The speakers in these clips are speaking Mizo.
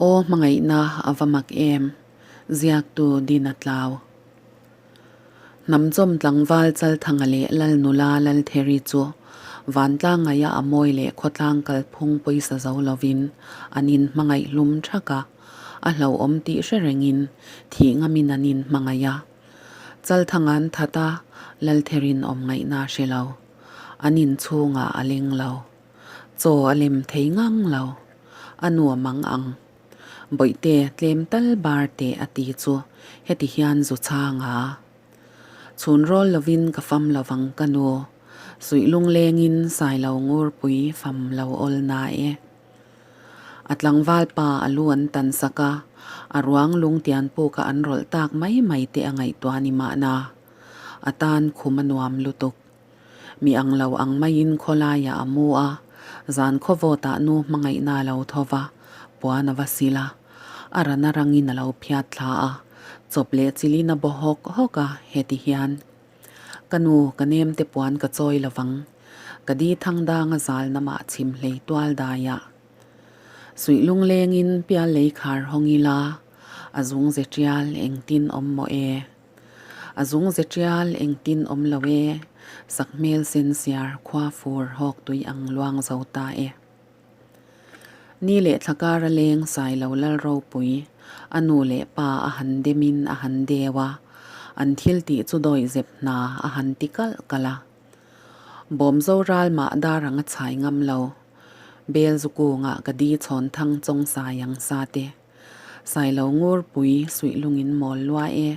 Aw hmangaihna a va mak em? Ziaktu Dina Tlau. Hnamchawm tlangval Chalthanga leh Lalnula Laltheri chu vantlang ngaia a mawi leh khawtlang kalphung pawisa zo lovin an inhmangaih hlum thak a, a hlauhawm tih hre rengin thih ngamin an inhmangaih a. Chalthanga'n that a, Laltheri'n awm ngaihna a hre lo. An inchhungah a leng lo. Chaw a lem thei ngang lo. A nuam ang ang. Bawihte tlem tal bar teh a ti chu heti hian zu chhang a. Chhun rawl lovin ka fam lovang ka nu. Suih lunglengin Sailo Ngurpui fam lo awl na e. A tlangval pa a lu an tan sak a, a ruang lungtian puka an rawlh tak mai mai te a ngaihtuah ni mahna. A tan khum a nuam lutuk. Mi ang lo ang maiin khawlaiah a mu a, zan khawvawtah nu hmangaihna a lo tho va, puan a va sil a. A rana rangin a lo phiat thla a, chawp leh chilin a baw hawk hawk a, heti hian, Ka nu, ka nem te puan ka chawi lo vang. Ka di thang danga zal namah chhim hlei tual daiah. Suih lunglengin pial lei khar hawng ila, a zung ze tial engtin awm maw e. A zung ze tial engtin awm lo e, sakhmel sen siar khua fur hawk tui ang luang zo ta e. Ni leh thla kar a leng sai lo lal ropui, a nu leh pa a han demin a han deu a, an thil tih chu dawih zep hna a han ti kalh kalh a. Bawm zo ral mah dar ang a chhai ngam lo. Bel zu kungah ka di chhawn thang chawng sai ang sa te. Sailo Ngurpui suih lungin mawl lua e,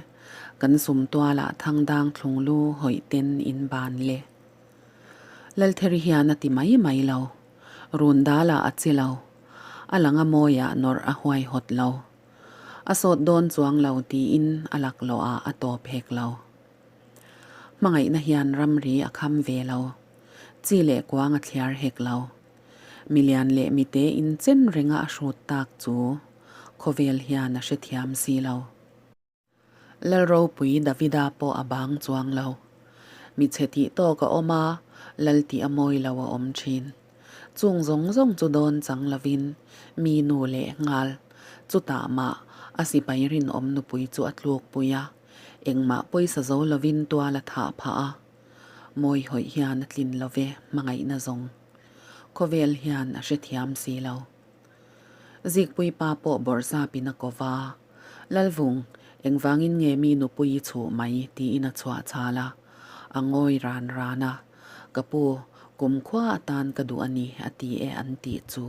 kan sum tualah thangdang thlung lu hawih ten in ban le. Laltheri hian a ti mai mai lo. Run dalah a chi lo. A lang a mawiah nawrh a huaihawt lo. A sawt dawn chuang lo tiin a laklawh ah a tawp hek lo. Hmangaihna hian ramri a kham ve lo. Chi leh kuang a thliar hek lo. Milian leh mite inchen renga a hrut tak chu khawvel hian a hrethiam si lo. Lalropui Davida pawh a bang chuang lo. Mi chhe tih tawk a awm a, lal tih a mawi lo a awm thin. Chung zawng zawng chu dawn chang lovin mi nu leh nghal, chutah mah a sipai rinawm nupui chu a tlukpui a, engmah pawisa zo lovin tual a thah phah a. Mawi hawih hian a tlin lo ve hmangaihna zawng. Khawvel hian a hrethiam si lo. Zikpui pa pawh bawrhsapin a ko va, Lalvung, engvangin nge mi nupui i chhuh mai? tiin a chhuah chhal a. A ngawi ran ran a, Ka pu, kumkhua atan ka duh a ni, a ti e an tih chu.